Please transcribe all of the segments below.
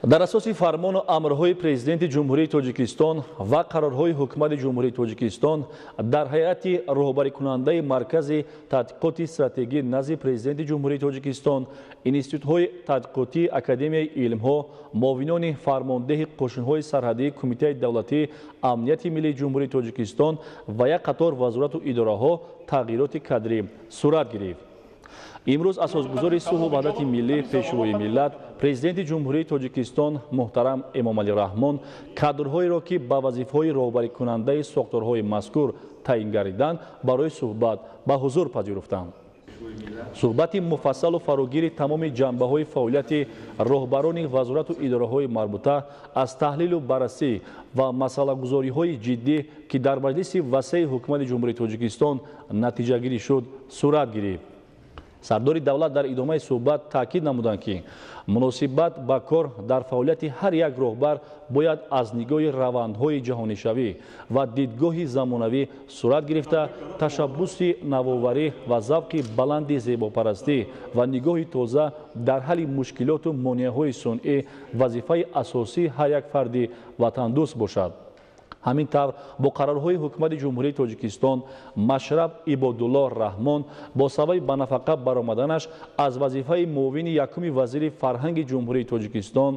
Дар асоси фармону амрҳои Президенти Ҷумҳурии Тоҷикистон ва қарорҳои Ҳукумати Ҷумҳурии Тоҷикистон дар ҳайати роҳбарикунандаи Маркази тадқиқоти стратегӣ назди Президенти Ҷумҳурии Тоҷикистон, институтҳои тадқиқотии Академияи илмҳо, муовинони фармондеҳи қӯшунҳои сарҳадии Кумитаи давлатии амнияти миллии Ҷумҳурии Тоҷикистон ва як қатор вазорату идораҳо тағйироти кадрӣ сурат гирифт. Имрӯз асосгузори сулҳу ваҳдати миллӣ, Пешвои миллат, Президенти Ҷумҳурии Тоҷикистон муҳтарам Эмомалӣ Раҳмон кадрҳоеро, ки ба вазифаҳои роҳбарикунандаи сохторҳои мазкур таъин гардиданд, барои суҳбат ба ҳузур пазируфтанд. Суҳбати муфассалу фарогири тамоми ҷанбаҳои фаъолияти роҳбарони вазорату идораҳои марбута аз таҳлилу баррасӣ ва масъалагузориҳои ҷиддӣ, ки дар маҷлиси васеи Ҳукумати Ҷумҳурии Тоҷикистон натиҷагирӣ шуд, сурат гирифт. Сардори давлат дар идомаи суҳбат таъкид намуданд, ки муносибат ба кор дар фаъолияти ҳар як роҳбар бояд аз нигоҳи равандҳои ҷаҳонишавӣ ва дидгоҳи замонавӣ сурат гирифта, ташаббуси навоварӣ ва завқи баланди зебопарастӣ ва нигоҳи тоза дар ҳалли мушкилоту монеаҳои сунъӣ вазифаи асосии ҳар як фарди ватандӯст бошад. Ҳамин тавр, бо қарорҳои Ҳукумати Ҷумҳурии Тоҷикистон Машраб Ибодулло Раҳмон бо сабаби ба нафақа баромаданаш аз вазифаи муовини якуми вазири фарҳанги Ҷумҳурии Тоҷикистон,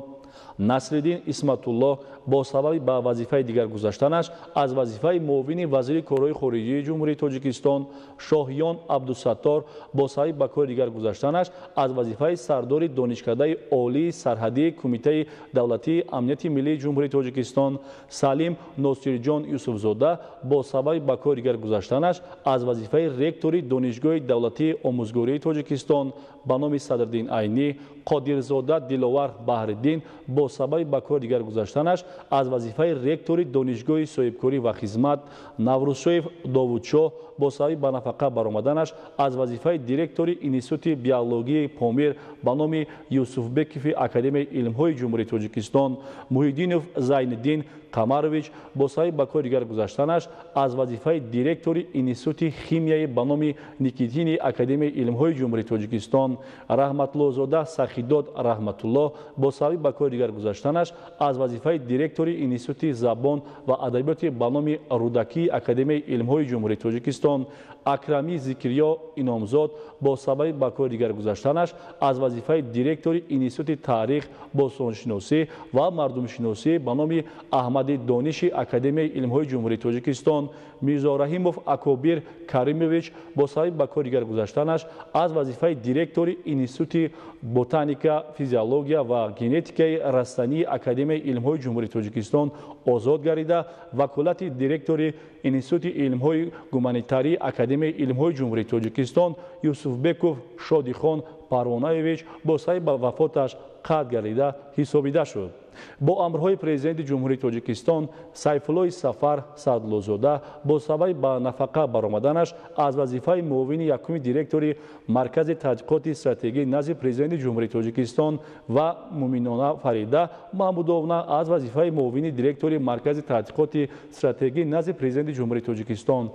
Насриддин Исматулло бо сабаби ба вазифаи дигар гузаштанаш аз вазифаи муовини вазири корҳои хориҷии Ҷумҳурии Тоҷикистон, Шоҳиён Абдусаттор бо сабаби ба кори дигар гузаштанаш аз вазифаи сардори Донишкадаи олии сарҳадии Кумитаи давлатии амнияти миллии Ҷумҳурии Тоҷикистон, Салим Носирҷон Юсуфзода бо сабаби ба кори дигар гузаштанаш аз вазифаи ректори Донишгоҳи давлатии омӯзгории Тоҷикистон ба номи Садриддин Айнӣ, Қодирзода Диловар Баҳриддин бо сабаби ба кори дигар гузаштанаш аз вазифаи ректори Донишгоҳи соҳибкорӣ ва хизмат, Наврӯзшоев Довудшоҳ бо сабаби ба нафақа баромаданаш аз вазифаи директори Институти биологии Помир ба номи Юсуфбекови Академияи илмҳои Ҷумҳурии Тоҷикистон, Муҳиддинов Зайниддин Қамарович бо сабаби ба кори дигар гузаштанаш аз вазифаи директори Институти химияи ба номи Никитини Академияи илмҳои Ҷумҳурии Тоҷикистон, Раҳматуллозода Сахидод Раҳматулло бо сабаби ба кори дигар гузаштанаш аз вазифаи директори Институти забон ва адабиёти ба номи Рӯдакии Академияи илмҳои Ҷумҳурии Тоҷикистон, Акрамӣ Зикриё Иномзод бо сабаби ба кори дигар гузаштанаш аз вазифаи директори Институти таърих, бостоншиносӣ ва мардумшиносӣ ба номи Аҳмади Дониши Академияи илмҳои Ҷумҳурии Тоҷикистон, Мирзораҳимов Акобир Каримович бо сабаби ба кори дигар гузаштанаш аз вазифаи директори Институти ботаника, физиология ва генетикаи растании Академияи илмҳои Ҷумҳурии Тоҷикистон озод гардида, ваколати директори Институти илмҳои гуманитарии Академияи илмҳои Ҷумҳурии Тоҷикистон Юсуфбеков Шодихон Парвонаевич бо сабаби ба вафоташ қатъ гардида ҳисобида шуд. Бо амрҳои Президенти Ҷумҳурии Тоҷикистон Сайфуллои Сафар Саъдуллозода бо сабаби ба нафақа баромаданаш аз вазифаи муовини якуми директори Маркази тадқиқоти стратегӣ назди Президенти Ҷумҳурии Тоҷикистон ва Муминона Фарида Маҳмудовна аз вазифаи муовини директори Маркази тадқиқоти стратегӣ назди Президенти Ҷумҳурии Тоҷикистон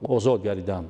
озод гардиданд.